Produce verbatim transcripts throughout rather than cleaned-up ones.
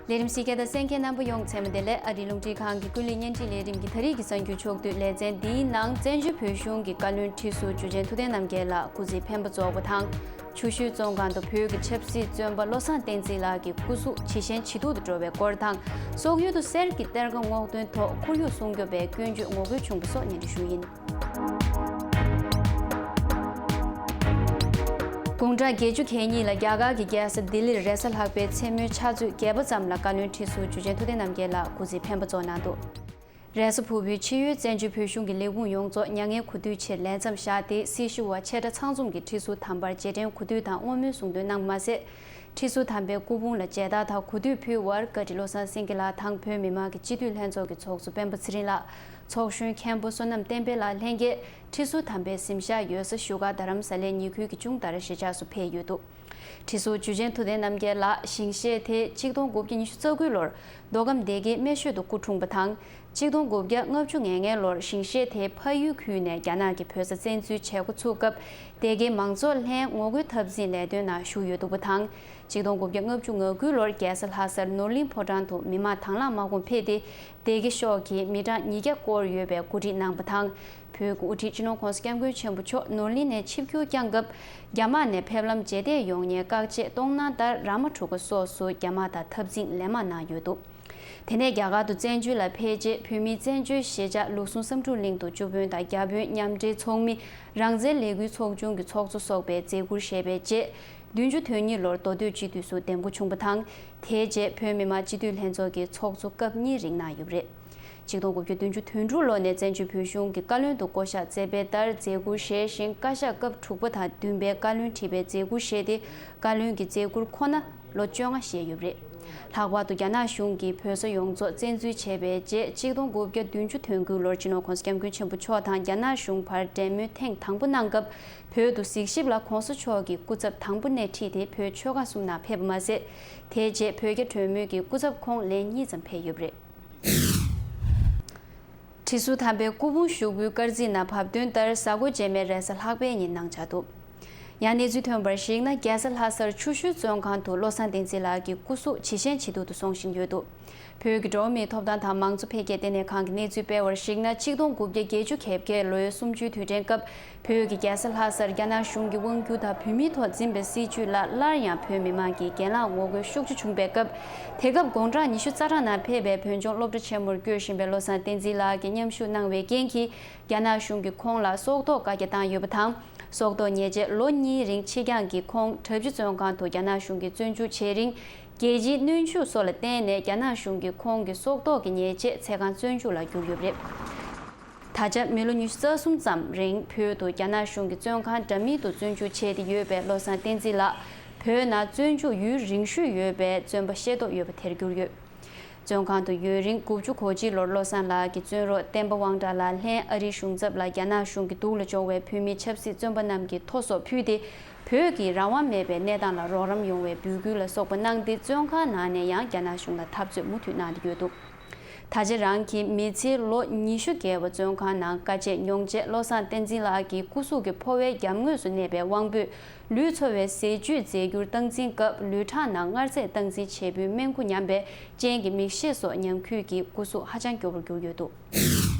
ལས་རིམ་གཟིགས་མཁན་དང་གསན་མཁན་རྣམ་པ་ཡོངས་ཚང་མ་བདེ་ལེགས། ཨ་རིའི་རླུང་འཕྲིན་ཁང་གི་ཀུན་གླེང་བརྙན་འཕྲིན་ལས་རིམ་གྱི་ད་རེས་ཀྱི་གསར་འགྱུར་ཕྱོགས་བསྡུས་ལེ་ཚན་འདིའི་ནང་བཙན་བྱོལ་བོད་གཞུང་གི་བཀའ་བློན་ཁྲི་ཟུར་འཇུ་ཆེན་ཐུབ་བསྟན་རྣམ་རྒྱལ་ལགས་སྐུ་ཚེ་འཕེན་པ་རྫོགས་པ་དང་། ཆུ་ཤུལ་བཙོན་ཁང་དུ་བོད་ཀྱི་ཆབ་སྲིད་བཙོན་པ་བློ་བཟང་བསྟན་འཛིན་ལགས་ཀྱི་སྐུ་གཟུགས་ཇེ་ཞན་ཇེ་སྡུག་ཏུ་འགྲོ་བའི་སྐོར་དང་། སོག་ཡུལ་དུ་གསེར་གྱི་གཏེར་ཁ་སྔོག་འདོན་ཐོག་ཁོར་ཡུག་སྲུང་སྐྱོབ་པའི་སྐྱོན་བརྗོད་ངོ་རྒོལ་བྱུང་བ་སོགས་སྙན་སྒྲོན་ཞུ་ཡིན། དགུང་གྲངས་བརྒྱད་ཅུ་གྱ་གཉིས་ལ་རྒྱ་གར་གྱི་རྒྱལ་ས་ལྡི་ལིར་རེས་གཟའ་ལྷག་པའི་མཚན་མོའི་ཕྱག་ཚོད་བརྒྱད་པ་ཙམ་ལ་བཀའ་བློན་ཁྲི་ཟུར་འཇུ་ཆེན་ཐུབ་བསྟན་རྣམ་རྒྱལ་ལགས་སྐུ་ཚེ་འཕེན་པ་རྫོགས་གནང་འདུག་རེས་གཟའ་ཕུར་བུའི་ཕྱི་ཡུལ་བཙན་བྱོལ་བོད་གཞུང་གི་ལས་ཁུངས་ཡོངས་རྫོགས་མྱ་ངན་གུས་འདུད་ཆེད་ལས་མཚམས་བཞག་སྟེ། སྲི་ཞུ་བ་ཆེ་ཕྲ་ཚང་འཛོམས་ཀྱིས་ཁྲི་ཟུར་དམ་པར་རྗེས་དྲན་གུས་འདུད་དང་བསྔོ་སྨོན་གསུང་འདོན་གནང་བ་མ་ཟད། ཁྲི་ཟུར་དམ་པའི་སྐུ་ཕུང་ལ་མཇལ་དར་དང་གུས་འདུད་ཕུལ་བར། བཀའ་ཁྲི་བློ་བཟང་སེང་གེ་ལགས་དང་བོད་མི་མང་གི་སྤྱི་འཐུས་ལྷན་ཚོགས་ཀྱི་ཚོགས་གཙོ་སྤེན་པ་ཚེ་རིང་ལགས། ཚོགས་གཞོན་མཁན་པོ་བསོད་ནམས་བསྟན་འཕེལ་ལགས་ལྷན་རྒྱས་ཁྲི་ཟུར་དམ་པའི་གཟིམ་ཤག་ཡོད་ས་བཞུགས་སྒར་རྡ་རམ་ས་ལའི་ཉེ་ཁུལ་གྱི་ཅུང་དར་གཞིས་ཆགས་སུ་ཕེབས་ཡོད་འདུག་ཁྲི་ཟུར་འཇུ་ཆེན་ཐུབ་བསྟན་རྣམ་རྒྱལ་ལགས་ཞིང་གཤེགས་དེ་ཆིག་སྟོང་དགུ་བརྒྱ་ཉི་ཤུ་རྩ་དགུ་ལོར་མདོ་ཁམས་སྡེ་དགེའི་སྨད་ཤོད་དུ་སྐུ་འཁྲུངས་པ་དང་། ཆིག་སྟོང་དགུ་བརྒྱ་ལྔ་བཅུ་ང་ལྔ་ལོར་ཞིང་གཤེགས་དེ་ཕ་ཡུལ་ཁུལ་ནས་རྒྱ་ནག་གིས་བོད་ས་བཙན་འཛུལ་བྱེད་འགོ་ཚུགས་སྐབས། སྡེ་དགེའི་མང་ཚོགས་ལྷན་ངོ་རྒོལ་འཐབ་འཛིང་ལས་དོན་ནང་ཞུགས་ཡོད་འདུག་པ་དང་། ཆིག་སྟོང་དགུ་བརྒྱ་ལྔ་བཅུ་ང་དགུ་ལོར་རྒྱལ་ས་ལྷ་སར་ནོར་གླིང་ཕོ་བྲང་དུ་མི་མང་དྭང་བླངས་དམག་དཔུང་ཕེབས་ཏེ། སྡེ་དགེ་ཤོག་གིས་མི་གྲངས་ཉིས་བརྒྱ་བསྐོར་ཡོད་པའི་གོ་སྒྲིག་གནང་པ་དང་། བོད་ཀྱི་དབུ་ཁྲིད་སྤྱི་ནོར་༧གོང་ས་༧སྐྱབས་མགོན་ཆེན་པོ་མཆོག་ནོར་གླིང་ནས་ཆིབས་བསྒྱུར་བསྐྱངས་སྐབས། རྒྱ་དམག་ནས་ཕེབས་ལམ་བརྗེ་འདེད་ཡོང་ཉེན་བཀག་ཆེད་གཏོང་གནང་ལྟར་ར་མ་གྲུ་ཁ་སོགས་སུ་རྒྱ་དམག་དང་འཐབ་འཛིང་ལན་མང་གནང་ཡོད་འདུག་དེ་ནས་རྒྱ་གར་དུ་བཙན་བྱོལ་ལ་ཕེབས་རྗེས་བོད་མིའི་བཙན་བྱོལ་གཞིས་ཆགས་ལུགས་ཟུང་བསམ་འགྲུབ་གླིང་དུ་བཅུ་དཔོན་དང་བརྒྱ་དཔོན་མཉམ་འབྲེལ་ཚོགས་མི་རང་བཙན་ལས་འགུལ་ཚོགས་ཆུང་གི་ཚོགས་གཙོ་སོགས་པའི་མཛད་ཁུར་བཞེས་པའི་རྗེས། བདུན་ཅུ་དོན་གཉིས་ལོར་མདོ་སྟོད་སྤྱི་འཐུས་སུ་འདེམས་བསྐོ་བྱུང་བ་དང་། དེའི་རྗེས་བོད་མི་མང་སྤྱི་འཐུས་ལྷན་ཚོགས་ཀྱི་ཚོགས་གཙོ་སྐབས་གཉིས་རིང་གནང་ཡོད་པ་རེད། ཆིག་སྟོང་དགུ་བརྒྱ་བདུན་ཅུ་དོན་དྲུག་ལོ་ནས་བཙན་བྱོལ་བོད་གཞུང་གི་བཀའ་བློན་དུ་བསྐོ་གཞག་མཛད་པའི་ལྟར་མཛད་ཁུར་བཞེས་ཤིང་། བཀའ་ཤག་སྐབས་དྲུག་པ་དང་བདུན་པའི་བཀའ་བློན་ཁྲི་པའི་མཛད་ཁུར་བཞེས་ཏེ། བཀའ་བློན་གྱི་མཛད་ཁུར་ཁོ་ན་ལོ་བཅོ་ལྔ་བཞེས་ཡོད་པ་རེད། ལྷག་པར་དུ་རྒྱ་ནག་གཞུང་གིས་བོད་ས་ཡོངས་རྫོགས་བཙན་འཛུལ་བྱས་པའི་རྗེས། ཆིག་སྟོང་དགུ་བརྒྱ་བདུན་ཅུ་དོན་དགུ་ལོར་སྤྱི་ནོར་༧གོང་ས་༧སྐྱབས་མགོན་ཆེན་པོ་མཆོག་དང་རྒྱ་ནག་གཞུང་བར་འབྲེལ་མོལ་ཐེངས་དང་པོ་གནང་སྐབས། བོད་དུ་གཟིགས་ཞིབ་ལ་༧གོང་ས་མཆོག་གི་སྐུ་ཚབ་དང་པོ་སྣེ་ཁྲིད་དེ་བོད་ཆོལ་ཁ་གསུམ་ནང་ཕེབས་པ་མ་ཟད། དེའི་རྗེས་བོད་རྒྱ་གྲོས་མོལ་གྱི་སྐུ་ཚབ་ཁོངས་ལན་གཉིས་ཙམ་ཕེབས་ཡོད་པ་རེད། ཁྲི་ཟུར་དམ་པའི་སྐུ་ཕུང་ཞུགས་འབུལ་སྐར་རྩིས་ནང་ཕབ་དོན་ལྟར་གཟའ་འཁོར་རྗེས་མའི་རེས་གཟའ་ལྷག་པའི་ཉིན་གནང་འཆར་འདུག་ཡང་གནས་ཚུལ་ཐོན་པར་གཞིགས་ན། རྒྱལ་ས་ལྷ་སར་ཆུ་ཤུལ་བཙོན་ཁང་དུ་བློ་བཟང་བསྟན་འཛིན་ལགས་ཀྱི་སྐུ་གཟུགས་ཇེ་ཞན་ཇེ་སྡུག་ཏུ་སོང་བཞིན་ཡོད་འདུག་བོད་ཀྱི་འགྲོ་བ་མིའི་ཐོབ་ཐང་དང་མང་གཙོ་འཕེལ་རྒྱས་ལྟེ་གནས་ཁང་གིས་གནས་ཚུལ་སྤེལ་བར་གཞིགས་ན། ཆིག་སྟོང་དགུ་བརྒྱ་བརྒྱད་ཅུ་གྱ་བརྒྱད་ལོའི་གསུམ་བཅུའི་དུས་དྲན་སྐབས། བོད་ཀྱི་རྒྱལ་ས་ལྷ་སར་རྒྱ་ནག་གཞུང་གི་དབང་སྒྱུར་དང་བོད་མིའི་ཐོག་འཛིན་པའི་སྲིད་བྱུས་ལ་སླར་ཡང་བོད་མི་མང་གིས་གྱེན་ལངས་ངོ་རྒོལ་ཤུགས་ཆེ་བྱུང་བའི་སྐབས། དེ་སྐབས་དགུང་གྲངས་ཉི་ཤུ་རྩ་གྲངས་ནང་ཕེབས་པའི་བོད་ལྗོངས་སློབ་གྲྭ་ཆེན་མོར་བསྐྱོད་བཞིན་པའི་བློ་བཟང་བསྟན་འཛིན་ལགས་ཀྱིས་མཉམ་ཞུགས་གནང་བའི་རྐྱེན་གྱིས། རྒྱ་ནག་གཞུང་གིས་ཁོང་ལ་སྲོག་ཐོག་བཀའ་རྒྱ་བཏང་ཡོད་པ་དང་། སྲོག་ཐོག་ཉེས་ཆད་ལོ་གཉིས་རིང་ཕྱིར་འགྱངས་ཀྱིས་ཁོང་གྲྭ་བཞི་བཙོན་ཁང་དུ་རྒྱ་ནག་གཞུང་གིས་བཙོན་འཇུག་བྱེད་རིང་། རྒྱལ་སྤྱིའི་གནོན་ཤུགས་སོགས་ལ་བརྟེན་ནས་རྒྱ་ནག་གཞུང་གིས་ཁོང་གི་སྲོག་ཐོག་གི་ཉེས་ཆད་ཚེ་གང་བཙོན་འཇུག་ལ་བསྒྱུར་ཡོད་པ་རེད། ད་ཆ་མི་ལོ་ཉི་ཤུ་རྩ་གསུམ་ཙམ་རིང་བོད་དུ་རྒྱ་ནག་གཞུང་གི་བཙོན་ཁང་འདྲ་མིན་དུ་བཙོན་འཇུག་བྱས་ཏེ་ཡོད་པའི་བློ་བཟང་བསྟན་འཛིན་ལགས། བོད་ནང་བཙོན་འཇུག་ཡུན་རིང་ཤོས་ཡོད་པའི་བཙོན་པ་ཤེས་རྟོགས་ཡོད་པ་དེར་གྱུར་ཡོད། བཙོན་ཁང་དུ་ཡུན་རིང་དགུ་བཅུ་གོ་གཅིག་ལོར་བློ་བཟང་ལགས་ཀྱི་བཙོན་རོགས་བསྟན་པ་དབང་གྲགས་ལགས་ལྷན་ཨ་རིའི་གཞུང་ཚབ་ལ་རྒྱ་ནག་གཞུང་གི་སྡུག་ལ་སྦྱོང་བའི་བོད་མི་ཆབ་སྲིད་བཙོན་པ་རྣམས་ཀྱི་ཐོ་སོགས་ཕུལ་ཏེ། བོད་ཀྱི་རང་དབང་མེད་པའི་གནས་སྟངས་ལ་རོགས་རམ་ཡོང་བའི་འབོད་སྐུལ་ལ་སོགས་པ་གནང་སྟེ། བཙོན་ཁང་ནང་ནས་ཡང་རྒྱ་ནག་གཞུང་ལ་འཐབ་རྩོད་མུ་མཐུད་གནང་སྟེ་ཡོད་འདུག་ད་ཆ་རང་གི་མི་ཚེའི་ལོ་ཉི་ཤུ་བརྒལ་བ་བཙོན་ཁང་ནང་དཀའ་སྤྱད་མྱོང་རྗེས། བློ་བཟང་བསྟན་འཛིན་ལགས་ཀྱི་སྐུ་གཟུགས་ཀྱི་ཕོ་བའི་རྒྱབ་ངོས་སུ་གནས་པའི་དབང་པོས། ལུས་འཚོ་བའི་ཟས་བཅུད་རྫས་འགྱུར་སྟངས་འཛིན་སྐབས། ལུས་ཁྲག་ནང་མངར་ཚད་སྟངས་འཛིན་བྱེད་པོའི་སྨན་ཁུ་ཉམས་པས། སྤྱན་གྱི་མིག་ཤེས་སོགས་ཉམས་རྒུད་ཀྱིས་སྐུ་གཟུགས་ཧ་ཅང་སྐྱོ་བོར་གྱུར་ཡོད་འདུག་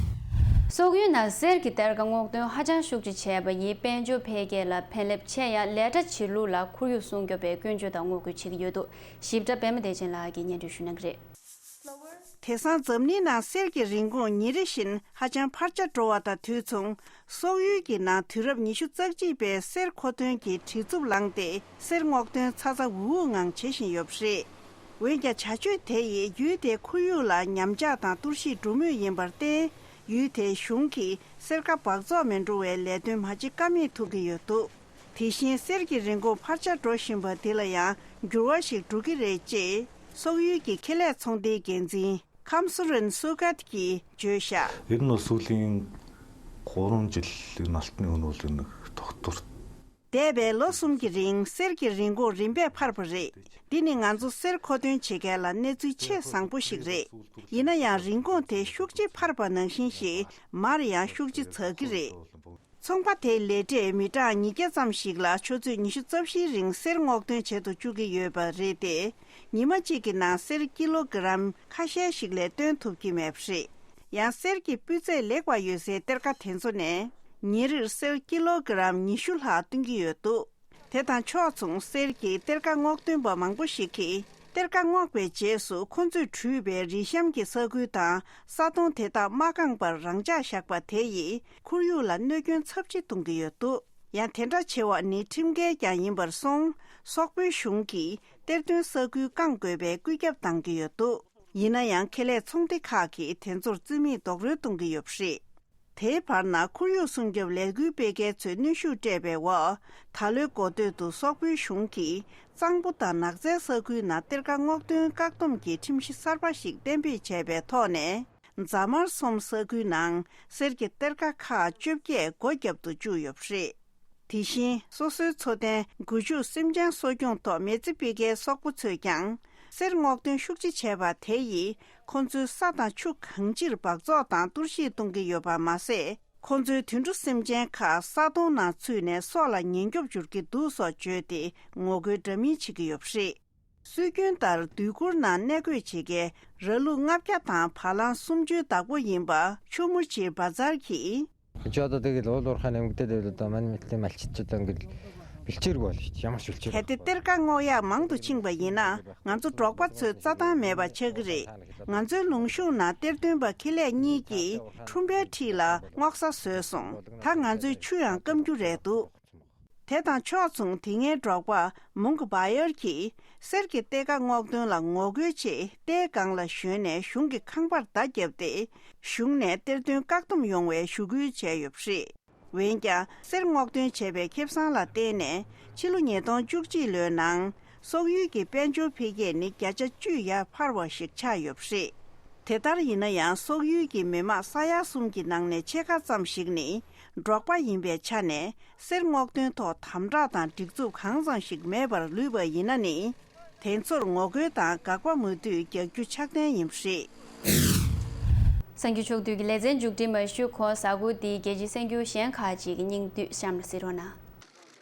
སོག་ཡུལ་ནང་གསེར་གྱི་གཏེར་ཁ་སྔོག་འདོན་ཧ་ཅང་ཤུགས་ཆེ་བྱས་པ་ཡིས། དཔལ་འབྱོར་འཕེལ་རྒྱས་ལ་ཕན་ལེབ་ཆེ་ཡང་། ལས་གྲྭ་བྱེད་ལུགས་ལ་ཁོར་ཡུག་སྲུང་སྐྱོབ་པའི་སྐྱོན་བརྗོད་དང་ངོ་རྒོལ་བྱེད་ཀྱི་ཡོད་འདུག་ཞིབ་ཕྲ་པད་མ་བདེ་ཆེན་ལགས་ཀྱིས་སྙན་སྒྲོན་ཞུ་གནང་གི་རེད། དེང་སང་འཛམ་གླིང་ནང་གསེར་གྱི་རིན་གོང་ཉིན་རེ་བཞིན་ཧ་ཅང་འཕར་ཆ་འགྲོ་བ་དང་དུས་མཚུངས། སོག་ཡུལ་གྱི་ནང་དུས་རབས་ཉི་ཤུ་རྩ་གཅིག་པའི་གསེར་མཁོ་འདོན་གྱི་བྲེལ་འཚུབ་ལངས་ཏེ། གསེར་སྔོག་འདོན་ཚ་ཚ་འུར་འུར་ངང་བྱེད་བཞིན་ཡོད་པ་རེད། འོན་ཀྱང་བྱ་སྤྱོད་དེ་ཡིས་ཡུལ་དེའི་ཁོར་ཡུག་ལ་ཉམས་ཆག་དང་གཏོར་བཤིག་འགྲོ་མུས་ཡིན་པར་བརྟེན། ཡུལ་དེའི་གཞུང་གིས་གསེར་ཁ་འབག་བཙོག་མི་འགྲོ་བའི་ལས་དོན་མ་བྱེད་ཀ་མེད་ཐུག་གི་ཡོད་འདུག་དེ་བཞིན་གསེར་གྱི་རིན་གོང་འཕར་ཆ་འགྲོ་བཞིན་པ་འདི་ལ་ཡང་འགྱུར་བ་ཞིག་འགྲོ་གི་རེད་ཅེས་སོག་ཡུལ་གྱི་ཁེ་ལས་ཚོང་སྡེའི་འགན་འཛིན་ཁམ་སུ་རིན་སུ་ཀད་ཀྱིས་བརྗོད་བཞག་འདི་ནི་སུའུ་ལིང་གོ་རོང་ཅི་ལི་ནལ་ནིའུ་ནོ་ལི་ནི་ཐོག་ཏུར། འདས་པའི་ལོ་གསུམ་གྱི་རིང་གསེར་གྱི་རིན་གོང་རིམ་པས་འཕར་བ་རེད། འདི་ནི་ང་ཚོ་གསེར་མཁོ་འདོན་བྱེད་མཁན་ལ་གནས་ཚུལ་ཆེས་བཟང་པོ་ཞིག་རེད། ཡིན་ན་ཡང་རིན་གོང་དེ་ཤུགས་ཆེ་འཕར་བ་ནང་བཞིན་ཞིག་མར་ཡང་ཤུགས་ཆེ་ཚ་གི་རེད། ཚོང་པ་དེའི་ལས་གྲྭས་མི་གྲངས་ཉིས་བརྒྱ་ཙམ་ཞིག་ལ་ཆུ་ཚོད་ཉི་ཤུ་རྩ་བཞིའི་རིང་གསེར་སྔོག་འདོན་བྱེད་དུ་བཅུག་གི་ཡོད་པ་རེད་དེ། ཉི་མ་གཅིག་གི་ནང་གསེར་ཀི་ལོ་གི་རམ་ཁ་ཤས་ཤིག་ལས་བཏོན་ཐུབ་ཀྱི་མེད་པ་རེད། ཡང་གསེར་གྱི་སྤུས་ཚད་ལེགས་པ་ཡོད་སའི་གཏེར་ཁ་དེ་ཚོ་ནས་ཉིན་རེར་གསེར་ཀི་ལོ་གི་རམ་ཉི་ཤུ་ལྷག་བཏོན་གྱི་ཡོད་འདུག་དེ་དང་ཕྱོགས་མཚུངས་གསེར་གྱི་གཏེར་ཁ་སྔོག་འདོན་པ་མང་པོ་ཞིག་གིས། གཏེར་ཁ་སྔོག་པའི་རྗེས་སུ་ཁོ་ཚོས་བྲུས་པའི་རི་གཤམ་གྱི་ས་ཁུལ་དང་ས་དོང་དེ་དག་མ་བཀང་པར་རང་འཇགས་བཞག་པ་དེ་ཡིས་ཁོར་ཡུག་ལ་གནོད་སྐྱོན་ཚབས་ཆེ་གཏོང་གི་ཡོད་འདུག་ཡང་དེ་འདྲ་བྱེད་པ་ནི་ཁྲིམས་འགལ་ཀྱང་ཡིན་པར་སོང་། སོག་པོའི་གཞུང་གིས་གཏེར་འདོན་ས་ཁུལ་བཀང་དགོས་པའི་བཀོད་ཁྱབ་བཏང་གི་ཡོད་འདུག་ཡིན་ན་ཡང་ཁེ་ལས་ཚོང་སྡེ་ཁག་གིས་དེ་ཚོར་རྩིས་མེད་རྡོག་རོལ་གཏོང་གི་ཡོད་པ་རེད། དེའི་བར་ན་ཁོར་ཡུག་སྲུང་སྐྱོབ་ལས་འགུལ་སྤེལ་མཁན་ཚོས་གནོན་ཤུགས་སྤྲད་པའི་འོག་ད་ལོའི་འགོ་སྟོད་དུ་སོག་པོའི་གཞུང་གིས་གཙང་པོ་དང་ནགས་ཚལ་ས་ཁུལ་ནང་གཏེར་ཁ་སྔོག་འདོན་བཀག་སྡོམ་གྱི་ཁྲིམས་གཞི་གསར་པ་ཞིག་གཏན་འབེབས་བྱས་པའི་ཐོག་ནས། རྫ་དམར་གསུམ་ས་ཁུལ་ནང་གསེར་གྱི་གཏེར་ཁ་ཁག་བཅོ་བརྒྱད་སྒོ་བརྒྱབ་ཏུ་བཅུག་ཡོད་པ་རེད། དེ་བཞིན་སོ་སོའི་འཚོ་རྟེན་སྒོ་ཕྱུགས་སེམས་ཅན་གསོ་སྐྱོང་ཐོག་མེ་ལྩེ་སྤེལ་མཁན་སོག་པོ་ཚོས་ཀྱང་གསེར་སྔོག་འདོན་ཤུགས་ཆེ་བྱས་པ་དེ་ཡིས་ཁོ་ཚོའི་ས་དང་ཆུ་གང་ཅིར་འབག་བཙོག་དང་གཏོར་བཤིག་གཏོང་གི་ཡོད་པ་མ་ཟད། ཁོ་ཚོའི་དུད་འགྲོ་སེམས་ཅན་ཁག་ས་དོང་ནང་ཚུད་ནས་སྲོག་ལ་ཉེན་སྐྱོབ་འབྱོར་གྱི་འདུག་སོགས་བརྗོད་དེ་ངོ་རྒོལ་འདྲ་མིན་བྱེད་ཀྱི་ཡོད་པ་རེད། སྲོལ་རྒྱུན་ལྟར་དུས་འཁོར་ནང་གནས་སྐོར་བྱེད་མཁན་ར་ལུག་ལྔ་བརྒྱ་དང་བ་གླང་སུམ་ཅུའི་བདག་པོ་ཡིན་པ་ཆུ་མུ་ཅི་བ་ཛར་གྱིས། གལ་ཏེ་གཏེར་ཁ་སྔོག་ཡག་མང་དུ་ཕྱིན་པ་ཡིན་ན་ང་ཚོ་འབྲོག་པ་ཚོའི་རྩྭ་ཐང་མེད་པ་ཆགས་ཀྱི་རེད། ང་ཚོའི་ལུང་གཤོང་ནང་གཏེར་འདོན་པ་ཁེ་ལས་གཉིས་ཀྱིས་ཁྲོམ་པའི་འཁྲིས་ལ་སྔོག་ས་བཟོས་སོང་། ད་ང་ཚོས་ཆུ་ཡང་སྐམ་རྒྱུ་རེད་འདུག་དེ་དང་ཕྱོགས་མཚུངས་དེ་སྔའི་འབྲོག་པ་མུང་གི་བ་ཡར་གྱིས་གསེར་གྱི་གཏེར་ཁ་སྔོག་འདོན་ལ་ངོ་རྒོལ་ཆེད་རྟའི་སྒང་ལ་ཞོན་ནས་གཞུང་གི་ཁང་པར་མདའ་བརྒྱབ་སྟེ་གཞུང་ནས་གཏེར་འདོན་བཀག་སྡོམ་ཡོང་བའི་ཞུ་སྐུལ་བྱས་ཡོད་པ་རེད། འོན་ཀྱང་གསེར་སྔོག་འདོན་བྱས་པའི་ཁེ་བཟང་ལ་བརྟེན་ནས་ཕྱི་ལོ་ཉིས་སྟོང་བཅུ་གཅིག་ལོའི་ནང་སོག་ཡུལ་གྱི་དཔལ་འབྱོར་འཕེལ་རྒྱས་ནི་བརྒྱ་ཆ་བཅུ་ཡར་འཕར་བ་ཞིག་ཆགས་ཡོད་པ་རེད། དེ་ལྟར་ཡིན་ན་ཡང་སོག་ཡུལ་གྱི་མི་དམངས་ས་ཡ་གསུམ་གྱི་ནང་ནས་ཕྱེད་ཀ་ཙམ་ཞིག་ནི་འབྲོག་པ་ཡིན་པའི་ཆ་ནས་གསེར་སྔོག་འདོན་ཐོག་དམ་དྲག་དང་སྒྲིག་འཛུགས་གང་ཙམ་ཞིག་མེད་པར་ལུས་པ་ཡིན་ན་ནི། དེ་ཚོར་ངོ་རྒོལ་དང་དགག་པ་མུ་མཐུད་རྒྱག་རྒྱུ་ཆགས་བསྡད་ཡིན་པ་རེད། གསར་འགྱུར་ཕྱོགས་བསྡུས་ཀྱི་ལེ་ཚན་མཇུག་སྒྲིལ་མ་ཞུ་གོང་གཟའ་འཁོར་འདིའི་རྒྱལ་སྤྱིའི་གསར་འགྱུར་གཞན་ཁག་ཅིག་གི་སྙིང་བསྡུས་གཤམ་ལ་གཟིགས་རོགས་གནང་།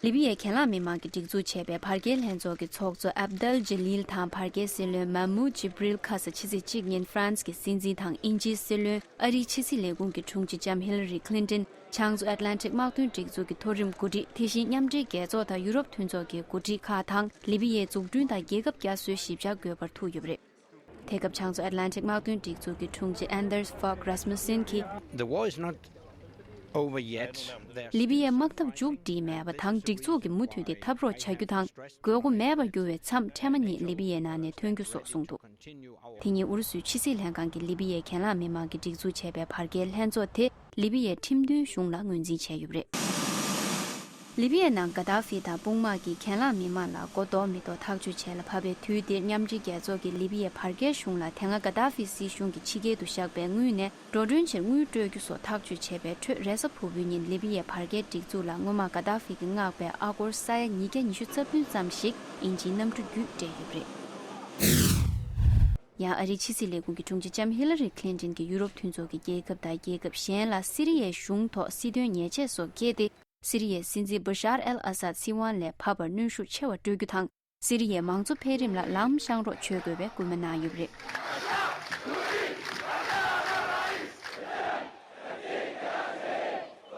ལི་བི་ཡའི་གྱེན་ལངས་མི་མང་གིས་སྒྲིག་འཛུགས་བྱས་པའི་བར་བརྒལ་ལྷན་ཚོགས་ཀྱི་ཚོགས་གཙོ་ཨབ་དལ་ཇ་ལིལ་དང་བར་བརྒལ་སྲིད་བློན་མཱ་མུ་ཇི་བྷྲིལ་ཁ་ས་ཕྱི་ཚེས་གཅིག་ཉིན་ཧྥ་རན་སི་གྱི་སྲིད་འཛིན་དང་དབྱིན་ཇིའི་སྲིད་བློན། ཨ་རིའི་ཕྱི་སྲིད་ལས་ཁུངས་ཀྱི་དྲུང་ཆེ་ལྕམ་ཧི་ལ་རི་ཁི་ལིན་ཏོན། བྱང་མཚོ་ཨེཊ་ལན་ཊིག་དམག་དོན་སྒྲིག་འཛུགས་ཀྱི་མཐོ་རིམ་འགོ་ཁྲིད། དེ་བཞིན་མཉམ་འབྲེལ་རྒྱལ་ཚོགས་དང་ཡུ་རོབ་མཐུན་ཚོགས་ཀྱི་འགོ་ཁྲིད་ཁག་དང་ལི་བི་ཡའི་འཛུགས་སྐྲུན་དང་རྒྱལ་ཁབ་བསྐྱར་གསོའི་ཞིབ་བྱ་དགོས་པར་ཐུག་ཡོད་པ་རེད། དེ་སྐབས་བྱང་མཚོ་ཨེཊ་ལན་ཊིག་དམག་དོན་སྒྲིག་འཛུགས་ཀྱི་དྲུང་ཆེ་ཨན་དར་ཕོག་རཱས་མུ་སེན་གྱིས། The war is not over yet. ལི་བི་ཡའི་དམག་འཐབ་མཇུག་སྒྲིལ་མེད་པ་དང་སྒྲིག་འཛུགས་ཀྱིས་མུ་མཐུད་དེ་འཐབ་རོགས་བྱ་རྒྱུ་དང་། དགོས་མཁོ་མེད་པར་འགྱུར་བའི་མཚམས་ཕྲན་བུ་གཉིས་ལི་བི་ཡའི་ནང་ནས་ཐོན་རྒྱུ་སོགས་གསུངས་འདུག་དེ་ཉིན་ཨུ་རུ་སུའི་ཕྱི་སྲིད་ལྷན་ཁང་གིས་ལི་བི་ཡའི་གྱེན་ལངས་མི་མང་གིས་སྒྲིག་འཛུགས་བྱས་པའི་བར་བརྒལ་ལྷན་ཚོགས་དེ་ལི་བི་ཡའི་ཁྲིམས་མཐུན་གཞུང་ལ་ངོས་འཛིན་བྱས་ཡོད་པ་རེད། ལི་བི་ཡའི་ནང་ག་དཱ་ཧྥི་དང་དཔུང་དམག་གིས་གྱེན་ལངས་མི་མང་ལ་མགོ་འདོགས་མི་འདོགས་ཐག་གཅོད་བྱེད་ལ་བབས་པའི་དུས་འདིར་མཉམ་འབྲེལ་རྒྱལ་ཚོགས་ཀྱིས་ལི་བི་ཡའི་བར་བརྒལ་གཞུང་ལ་དེ་སྔ་ག་དཱ་ཧྥི་སྲིད་གཞུང་གི་ཕྱི་རྒྱལ་དུ་བཞག་པའི་དངུལ་ནས་འགྲོ་གྲོན་ཆེད་དངུལ་སྤྲོད་རྒྱུ་སོགས་ཐག་གཅོད་བྱས་པའི་ཁྲོད། རེས་གཟའ་ཕུར་བུའི་ཉིན་ལི་བི་ཡའི་བར་བརྒལ་སྒྲིག་འཛུགས་ལ་སྔོན་མ་ག་དཱ་ཧྥི་གིས་མངགས་པའི་ཨ་སྒོར་ས་ཡ་ཉིས་བརྒྱ་ཉི་ཤུ་རྩ་བདུན་ཙམ་ཞིག་དབྱིན་ཇིའི་གནམ་གྲུ་བརྒྱུད་སྤྲད་ཡོད་པ་རེད། ཡང་ཨ་རིའི་ཕྱི་སྲིད་ལས་ཁུངས་ཀྱི་དྲུང་ཆེ་ལྕམ་ཧི་ལ་རི་ཁི་ལིན་ཏོན་གྱིས་ཡུ་རོབ་མཐུན་ཚོགས་ཀྱི་རྒྱལ་ཁབ་དང་རྒྱལ་ཁབ་གཞན་ལ་སི་རི་ཡའི་གཞུང་ཐོག་སྲིད་དོན་ཉེས་ཆད་སོགས་བཀལ་ཏེ། སི་རི་ཡའི་སྲིད་འཛིན་བྷ་ཤར་ཨལ་ཨ་སཱད་སྲིད་དབང་ལས་བབས་པར་གནོན་ཤུགས་ཆེ་བ་སྤྲོད་རྒྱུ་དང་། སི་རི་ཡའི་མང་གཙོ་འཕེལ་རིམ་ལ་ལམ་བཤང་རོགས་བྱེད་དགོས་པའི་སྐུལ་མ་གནང་ཡོད་པ་རེད།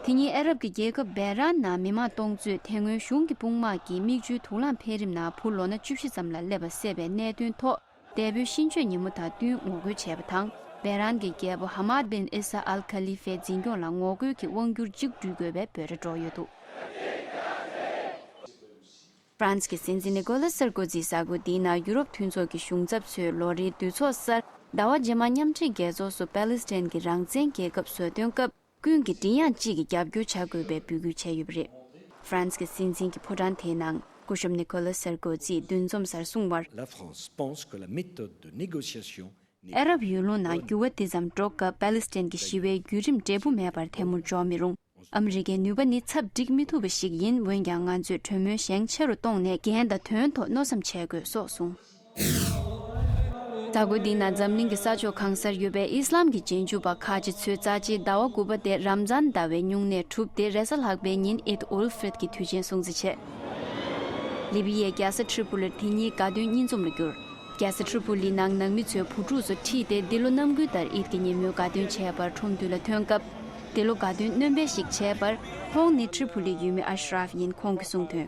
དེ་ཉིན་ཨ་རབ་ཀྱི་རྒྱལ་ཁབ་བྷེ་རན་ནང་མི་མང་སྟོང་ཚོས་དེ་སྔོན་གཞུང་གི་དཔུང་དམག་གིས་མིག་ཆུའི་དུག་རླངས་འཕེལ་རིམ་ནང་བུ་ལོ་ན་བཅུ་བཞི་ཙམ་ལ་སླེབས་པ་བསད་པའི་གནད་དོན་ཐོག་འདས་པོའི་གཤིན་ཆོས་ཉིན་མོ་དང་བསྟུན་ངོ་རྒོལ་བྱས་པ་དང་། བྷེ་རན་གྱི་རྒྱལ་པོ་ཧ་མཱད་བིན་ཨི་ས་ཨལ་ཁ་ལི་ཧྥའི་འཛིན་སྐྱོང་ལ་ངོ་རྒོལ་གྱི་དབང་སྒྱུར་གཅིག་སྒྲིལ་དགོས་པའི་འབོད་སྒྲ་སྒྲོག་ཡོད་འདུག་ཧྥ་རན་སི་གི་སྲིད་འཛིན་ནི་ཀོ་ལཱ་སར་ཀོ་ཛི་གཟའ་འཁོར་འདིའི་ནང་ཡུ་རོབ་མཐུན་ཚོགས་ཀྱི་གཞུང་ཚབ་ཚོས་ལོ་རེའི་དུས་ཚོགས་གསར་ཟླ་བ་རྗེས་མ་མཉམ་འབྲེལ་རྒྱལ་ཚོགས་སུ་པ་ལི་སི་ཐན་གྱི་རང་བཙན་རྒྱལ་ཁབ་བཟོ་སྟོན་སྐབས། ཀུན་གྱིས་མགྲིན་དབྱངས་གཅིག་གིས་རྒྱབ་སྐྱོར་བྱ་དགོས་པའི་འབོད་སྐུལ་བྱས་ཡོད་པ་རེད། ཧྥ་རན་སི་གི་སྲིད་འཛིན་གྱི་ཕོ་བྲང་དེའི་ནང་སྐུ་ཞབས་ནི་ཀོ་ལཱ་སར་ཀོ་ཛིས་འདུ་འཛོམས་སར་གསུངས་པར། La France pense que la méthode de négociation n'est ཨ་རབ་ཡུལ་ལུང་ནང་འགྱུར་བ་འདི་ཙམ་འགྲོ་སྐབས་པ་ལི་སི་ཐན་གྱི་ཞི་བའི་བརྒྱུད་རིམ་འབྲས་བུ་མེད་པར་དེ་མུར་འཇོག་མི་རུང་། ཨ་མི་རི་ཀའི་ནུས་པ་ནི་ཚབ་འགྲིག་མི་ཐུབ་པ་ཞིག་ཡིན། འོན་ཀྱང་ང་ཚོས་གྲོས་མོལ་གཞན་ཆེ་རུ་གཏོང་ནས་འགན་དང་དོན་ཐོག་མནོ་བསམ་བྱེད་དགོས་སོགས་གསུངས། མཛད་སྒོ་འདིའི་ནང་འཛམ་གླིང་གི་ས་ཕྱོགས་གང་སར་ཡོད་པའི་ཨི་སི་ལམ་གྱི་རྗེས་འཇུག་པ་ཁག་ཅིག་ཚོའི་རྩ་ཆེའི་ཟླ་བ་དགུ་པ་སྟེ་རམ་ཛཱན་ཟླ་བའི་སྨྱུང་གནས་གྲུབ་སྟེ། རེས་གཟའ་ལྷག་པའི་ཉིན་ཨིད་ཨུལ་ཧྥི་ཏྲ་གི་དུས་ཆེན་སྲུང་བརྩི་བྱས། ལི་བི་ཡའི་རྒྱལ་ས་ཏྲི་པུ་ལིར་དེ་ཉིན་དགའ་སྟོན་གཉིས་འཛོམས་ལ་གྱུར། རྒྱལ་ས་ཏྲི་པུ་ལིའི་ནང་ནང་མི་ཚོས་བུ་ཕྲུག་ཚོ་ཁྲིད་དེ་འདི་ལོ་ནམ་དགུའི་ལྟར་ཨིད་ཀྱི་ཉིན་མོའི་དགའ་སྟོན་བྱེད་པར་ཁྲོམ་མདུན་ལ་ཐོན་སྐབས། འདི་ལོ་དགའ་སྟོན་སྣོན་པ་ཞིག་བྱས་པར། ཁོང་ནི་ཏྲི་པུ་ལིའི་ཡུལ་མི་ཨ་ཤ་རཱབ་ཡིན། ཁོང་གིས་གསུངས་དོན།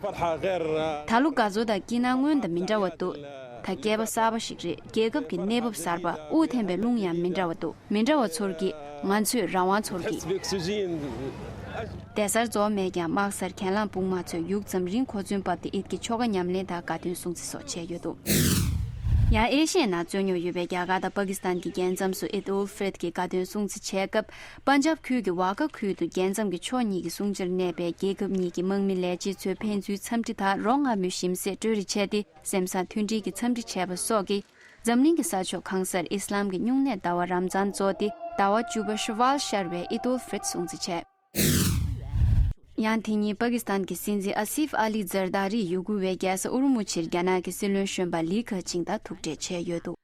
ད་ལོ་དགའ་ཚོར་དང་སྐྱིད་སྣང་སྔོན་དང་མི་འདྲ་བ་འདུག་ད་སྐྱེས་པ་གསར་པ་ཞིག་རེད། རྒྱལ་ཁབ་ཀྱི་གནས་བབ་གསར་པ། དབུགས་འཐེན་པའི་རླུང་ཡང་མི་འདྲ་བ་འདུག་མི་འདྲ་བ་ཚོར་གི། ང་ཚོས་རང་དབང་ཚོར་གི། བདེ་གསར་རྫོགས་མེད་ཀྱང་དམག་སར་གྱེན་ལངས་དཔུང་དམག་ཚོས་ཡུག་ཙམ་རིང་འཁོར་རྫུན་བབས་ཏེ་ཨིད་ཀྱི་ཆོ་ག་ཉམས་ལེན་དང་དགའ་སྟོན་སྲུང་བརྩི་སོགས་བྱས་ཡོད་འདུག་ཡང་ཨེ་ཤི་ཡའི་ནང་རྩོད་རྙོག་ཡོད་པའི་རྒྱ་གར་དང་པ་ཀི་སི་ཐན་གྱི་རྒྱལ་མཚམས་སུ་ཨིད་ཨུལ་ཧྥི་ཏྲ་གི་དགའ་སྟོན་སྲུང་བརྩི་བྱས་སྐབས། པན་ཇབ་ཁུལ་གྱི་ཝ་གྷ་ཁུལ་དུ་རྒྱལ་མཚམས་ཀྱི་ཕྱོགས་གཉིས་ཀྱི་སྲུང་བྱར་གནས་པའི་རྒྱལ་ཁབ་གཉིས་ཀྱི་དམག་མི་ལས་བྱེད་ཚོས་ཕན་ཚུན་འཚམས་འདྲི་དང་རོ་མངར་མོའི་ཞིམ་ཟས་སྤྲོད་རེས་བྱས་ཏེ། སེམས་བཟང་མཐུན་སྒྲིལ་གྱི་འཚམས་འདྲི་བྱས་པ་སོགས་ཀྱིས། འཛམ་གླིང་གི་ས་ཕྱོགས་གང་སར་ཨི་སི་ལམ་གྱི་སྨྱུང་གནས་ཟླ་བ་རམ་ཛཱན་རྫོགས་ཏེ། ཟླ་བ་བཅུ་པ་ཤ་ཝཱལ་ཤར་བའི་ཨིད་ཨུལ་ཧྥི་ཏྲ་སྲུང་བརྩི་བྱས། ཡང་དེ་ཉིན་པ་ཀི་སི་ཐན་གྱི་སྲིད་འཛིན་ཨ་སིབ་ཨ་ལི་ཛར་དཱ་རིས་ཡུ་གུར་བའི་རྒྱལ་ས་ཨུ་རུ་མུ་ཆིར་རྒྱ་ནག་གི་སྲིད་བློན་གཞོན་པ་ལི་ཁེ་ཆིང་དང་ཐུག་འཕྲད་བྱས་ཡོད་འདུག་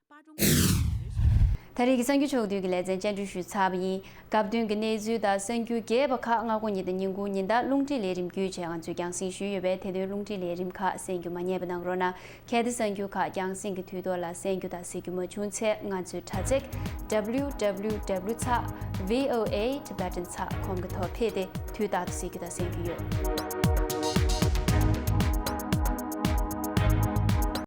ད་རེས་ཀྱི་གསར་འགྱུར་ཕྱོགས་བསྡུས་ཀྱི་ལེ་ཚན་སྤྱན་འབུལ་ཞུས་ཚར་བ་ཡིན། སྐབས་བསྟུན་གྱི་གནས་ཚུལ་དང་གསར་འགྱུར་རྒྱས་པ་ཁག་སྔ་དགོང་ཉིན་དང་ཉིན་གུང་ཉིན་ལྟར་རླུང་འཕྲིན་ལས་རིམ་བརྒྱུད་བྱས་ང་ཚོས་རྒྱང་སྲིང་ཞུས་ཡོད་པས། དེ་དོན་རླུང་འཕྲིན་ལས་རིམ་ཁག་གསན་རྒྱུ་མ་བསྙེལ་བ་གནང་རོགས་གནང་། གལ་ཏེ་གསར་འགྱུར་ཁག་རྒྱང་སྲིང་གི་དུས་ཐོག་ལ་གསན་རྒྱུ་དང་གཟིགས་རྒྱུ་མ་བྱུང་ཚེ། ང་ཚོའི་དྲ་ཚིགས་W W W ཚགས་V O A Tibetan ཚགས་ཀོམ་གྱི་ཐོག་ཕེབས་ཏེ་དུས་རྟག་ཏུ་གཟིགས་རྒྱུ་དང་གསན་རྒྱུ་ཡོད།